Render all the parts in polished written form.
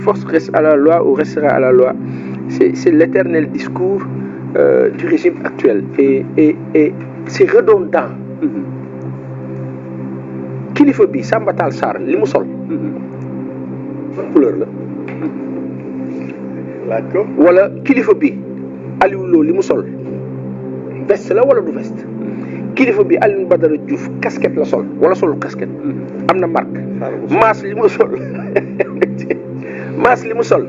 force reste à la loi ou restera à la loi. C'est l'éternel discours du régime actuel. Et c'est redondant. Kilifa bi Samba Tall Sarr li mu sol. ban couleur la. laaj ko. wala kilifa bi Aliou Lo li mu sol veste la wala du veste. kilifa bi Alioune Badara Diouf casquette la sol wala solu casquette. am na marque. maas li mu sol maas li mu sol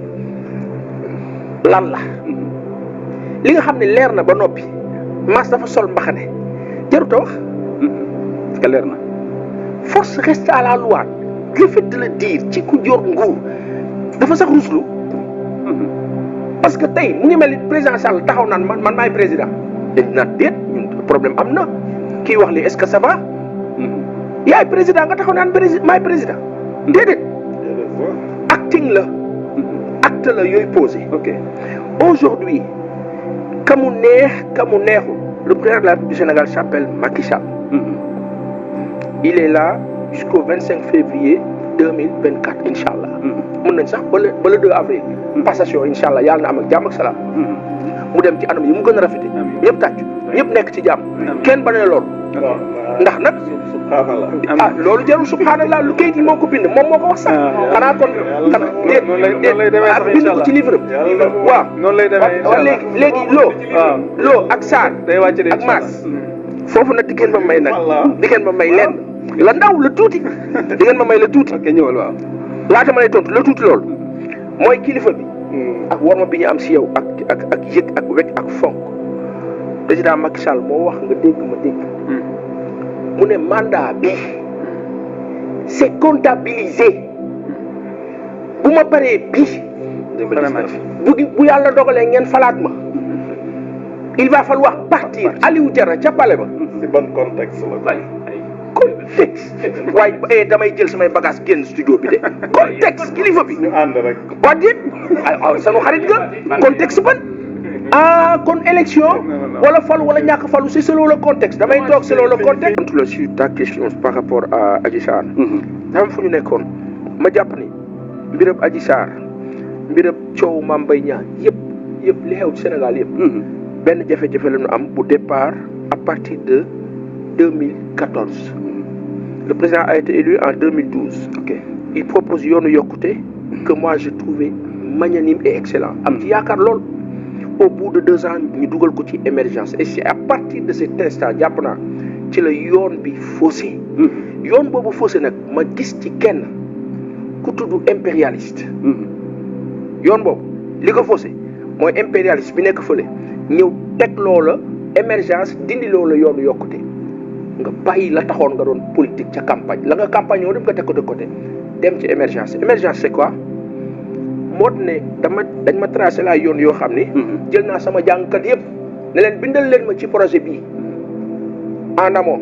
lan la. li nga xam ne leer na ba noppi maas dafa sol mbaxane jarut a wax. parce que leer na. force reste à la loi. le fait de le dire ci ku jor nguur dafa sax ruslu. parce que tey mu ngi mel ni président Sall taxaw naan man maay président. dañ naan déet ñun problème am na kii wax li est-ce que ça va. yaay président nga taxaw naan maay président. déedéet. acting la. acte la yooyu posé. ok aujourd'hui ka mu neex ka mu neexul le président de la République du Sénégal s'appelle Macky Sall. il est là jusqu'au 25 février 2024 incha allah. mën nañ sax ba le 2 avril. passation incha allah yàlla na am ak jàmm ak salaam. mu dem ci anam yi mu gën a rafete ñëpp tàcc ñëpp nekk ci jàmm. kenn bañ a lool. ndax nag. loolu jarul subhanallah lu kayit yi moo ko bind moom moo ko wax sax. xanaa kon. bind ko ci livre am. waaw noonu lay demee waaw léegi loo ak Sarr ak Maas. foofu nag di ngeen ma may nag. di ngeen ma may lenn la ndaw la tuuti. di ngeen ma may la tuuti. ok ñëwal waaw. laata ma lay tontu la tuuti loolu. mooy kilifa bi. ak warma bi ñu am si yow ak yëg ak wekk ak fonk. président Macky Sall moo wax nga dégg ma dégg. mu ne mandat bi c'est comptabilisé. bu ma paree bii. bu yàlla dogalee ngeen falaat ma. il va falloir partir Aliou Diarra ca palais ba. ci ban contexte la. contexte waaye damay jël samay bagage génn studio bi de contexte kilifa bi. ñu ànd rek. waa déet sanu xarit nga contexte ban. kon élection wala falu wala ñàkk falu c'est selon le contexte damay toog selon le contexte. la sur ta question par rapport à Adji Sarr. dafa fu ñu nekkoon ma jàpp ni mbirab Adji Sarr mbirab coow Mame Mbaye Niang yëpp li xew ci Sénégal yëpp. benn jafe-jafe la ñu am bu départ à partir de 2014. Le président a été élu en 2012. ok il propose yoonu yokkute que moi je trouvais magnanime et excellent. am ci yaakaar lool. au bout de 2 ans ñu dugal ko ci émergence et c'est à partir de cet instant jàpp naa ci la yoon bi faussé. yoon boobu faussé nag ma gis ci kenn ku tudd impérialiste. yoon boobu li ko faussé mooy impérialiste bi nekk fële ñëw teg loola émergence dindi loola yoonu yokkute nga bàyyi la taxoon nga doon politique ca campagne la nga campagne yow dem nga teg ko de côté dem ci émergence c'est quoi. moo ne dañ ma tracé la yoon yoo xam ni. jël naa sama jàngkat yëpp ne leen bindal leen ma ci projet bii en amont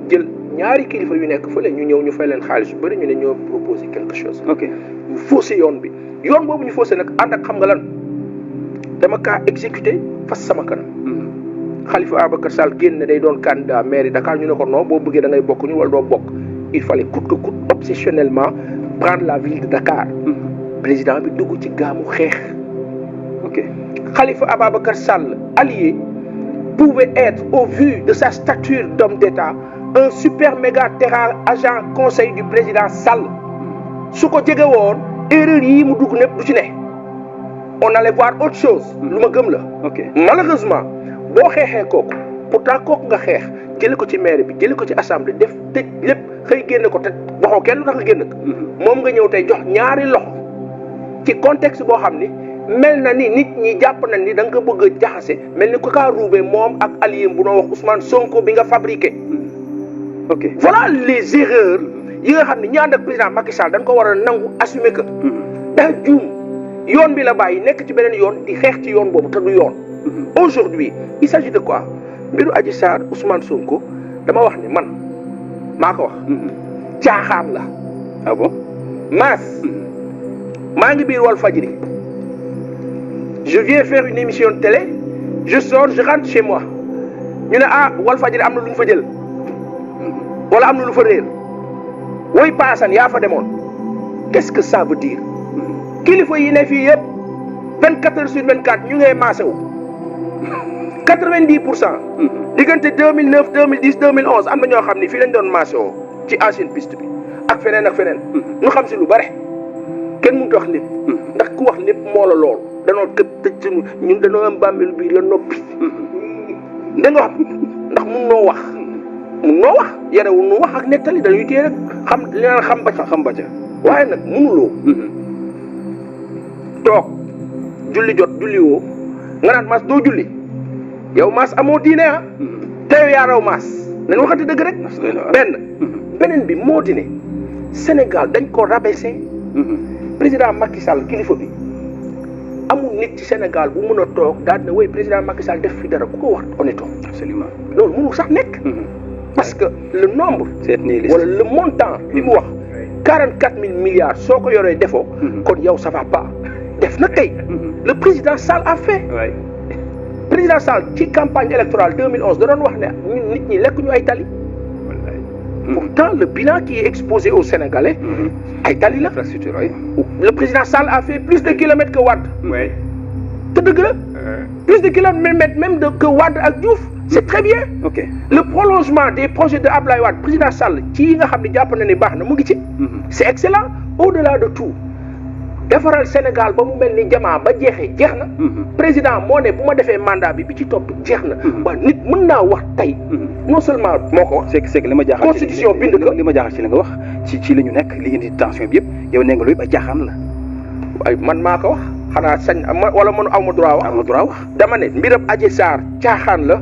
jël ñaari kilifa yu nekk fële ñu ñëw ñu fay leen xaalis yu bëri ñu ne ñoo proposé quelque chose. ok ñu faussé yoon bi yoon boobu ñu faussé nag ànd ak xam nga lan dama kaa exécuté fas sama kanam. Khalifa Ababacar Sall génn ne day doon candidat mairie Dakar ñu ne ko non boo bëggee da ngay bokk ñu wala doo bokk il fallait coûte que coûte obsessionnellement prendre la ville de Dakar. président bi dugg ci gaamu xeex. ok Khalifa Ababacar Sall allié pouvait être au vu de sa stature d'homme d'État un super méga terrain agent conseil du président Sall su ko jege woon erreur yi mu dugg népp du ci ne on allait voir autre chose. lu ma gëm la. ok malheureusement boo xeexee kooku pourtant kooku nga xeex jële ko ci maire bi jële ko ci assemblée def tëj lépp xëy génne ko te waxoo kenn lu tax nga génn ko. moom nga ñëw tey jox ñaari loxo. ci contexte boo xam ni mel na ni nit ñi jàpp nañ ni da nga ko bëgg a jaxase mel ni ko kaa ruubee moom ak allié bu noo wax Ousmane Sonko bi nga fabriqué. ok voilà les erreurs yi nga xam ne ñi ànd ak président Macky Sall dañ ko war a nangu assumer que. daa juum yoon bi la bàyyi nekk ci beneen yoon di xeex ci yoon boobu te du yoon. aujourd'hui il s'agit de quoi mbiru Adji Sarr Ousmane Sonko dama wax ni man maa ko wax. caaxaan la. ah bon Mass. maa ngi biir Walfadjri je viens faire une émission de télé je sors je rentre chez moi ñu ne Walfadjri am na lu ñu fa jël wala am na lu fa réer woy paasan yaa fa demoon qu'est-ce que ça veut dire kilifa yi ne fii yëpp 24 heures sur 24 ñu ngay maase wu 90%. diggante 2009 2010 2011 am na ñoo xam ni fii lañ doon maase woo ci ancienne piste bi ak feneen ak feneen. ñu xam si lu bare kenn mënut a wax lépp. ndax ku wax lépp moo la lool danoo gëj tëj ñun dañoo am bàmmeelu biir la noppi. da nga wax ndax mun noo wax yarewul nu wax ak nettali dañuy téye rek xam li naan xam ba ca waaye nag mënuloo toog julli jot julli woo nga naan maas doo julli yow maas amoo diine ah te yow yaa raw maas nañ waxante dëgg rek beneen bi moo di ne Sénégal dañ ko rabaissé président Macky Sall kilifa bi amul nit ci Sénégal bu mën a toog daal ne way président Macky Sall def fi dara ku ko wax honnêtement absolument loolu mënul sax nekk parce que le nombre wala le montant li mu wax 44 000 milliards soo ko yoree defoo kon yow ça va pas def na tey le président Sall a fait président Sall ci campagne électorale 2011 da doon wax ne ñun nit ñi lekk ñu ay tali pourtant le bilan qui est exposé aux Sénégalais ay tali la le président Sall a fait plus de kilomètres que Wade te dëgg la plus de kilomètres même que Wade ak Diouf c'est très bien. Le prolongement des projets de Abdoulaye Wade président Sall ci yi nga xam ne jàpp na ne baax na mu ngi ci. c'est excellent au-delà de tout defaral Sénégal ba mu mel ni jamaa ba jeexee jeex na. président moo ne bu ma defee mandat bi ci topp jeex na. waaw nit mën naa wax tey. non seulement moo ko wax. c'est que li ma jaaxal constitution bind ko li ma jaaxal ci li nga wax ci la ñu nekk li indi tension bi yëpp yow nee nga loolu yëpp ay jaaxaan la. waaye man maa ko wax. xanaa sañ wala mënu aw ma droit wax dama ne mbiram Adji Sarr caaxaan la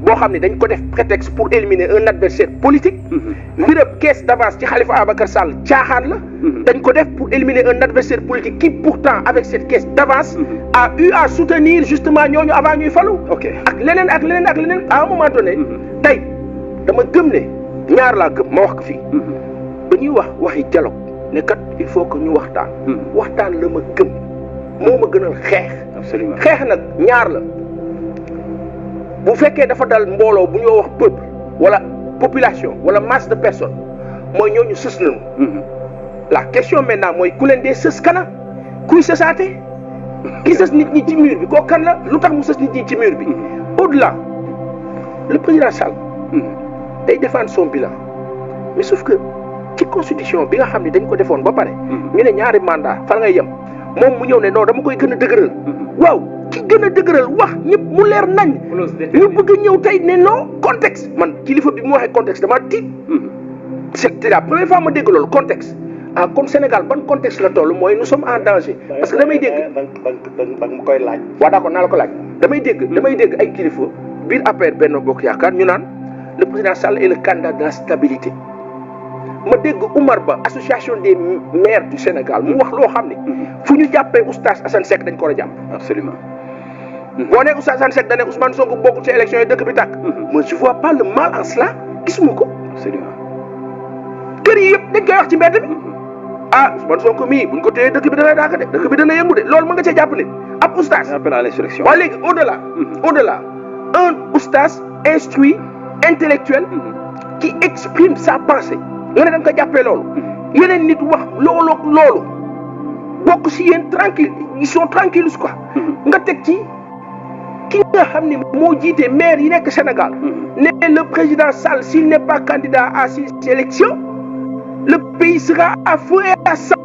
boo xam ne dañ ko def prétexte pour éliminer un adversaire politique mbiram caisse d'avance ci Khalifa Ababacar Sall caaxaan la dañ ko def pour éliminer un adversaire politique qui pourtant avec cette caisse d'avance a eu à soutenir justement ñooñu avant ñuy falu ak leneen à un moment donné tey dama gëm ne ñaar laa gëm ma wax ko fii ba ñuy waxi dialogue ne kat il faut que ñu waxtaan la ma gëm moo ma gënal xeex. absolument xeex nag ñaar la bu fekkee dafa dal mbooloo bu ñoo wax peuple wala population wala masse de personnes mooy ñooñu sës nañu. la question maintenant mooy ku leen dee sës kana kuy sësaate ki sës nit ñi ci mur bi kooku kan la lu tax mu sës nit ñi ci mur bi. au-delà le président Sall. day défendre son bilan mais sauf que ci constitution bi nga xam ne dañ ko defoon ba pare. ñu ne ñaari mandat fan ngay yem. moom mu ñëw ne non dama koy gën a dëgëral waaw ki gën a dëgëral wax ñëpp mu leer nañ ñu bëgg a ñëw tey ne non contexte man kilifa bi mu waxee contexte dama tiit c'est la première fois ma dégg loolu contexte comme Sénégal ban contexte la toll mooy nous sommes en danger parce que damay dégg da nga koy laaj waaw d'accord naa la ko laaj damay dégg ay kilifa biir APR Benno Bokk Yaakaar ñu naan le président Sall est le candidat de la stabilité ma dégg Oumar Ba association des maires du Sénégal mu wax loo xam ne fu ñu jàppee oustaz Assane Seck dañ ko war a jàpp. absolument. boo nee oustaz Assane Seck da ne Ousmane Sonko bokkul ci élection yi dëkk bi tàkk. moi je vois pas le mal en cela gisuma ko. absolument. kër yi yëpp dañ koy wax ci mbedd bi Ousmane Sonko mii buñ ko téyee dëkk bi dana daaka de dëkk bi dana yëngu de loolu mën nga cee jàpp ne ab oustaz. appel à l'insurrection. waaye léegi au-delà un oustaz instruit intellectuel qui exprime sa pensée. nga ne da nga ko jàppee loolu yeneen nit wax loolu bokk si yéen tranquille ils sont tranquilles quoi nga teg ci ki nga xam ne moo jiite maire yi nekk Sénégal ne le président Sall s'il n'est pas candidat à ces élections le pays sera à feu et à sang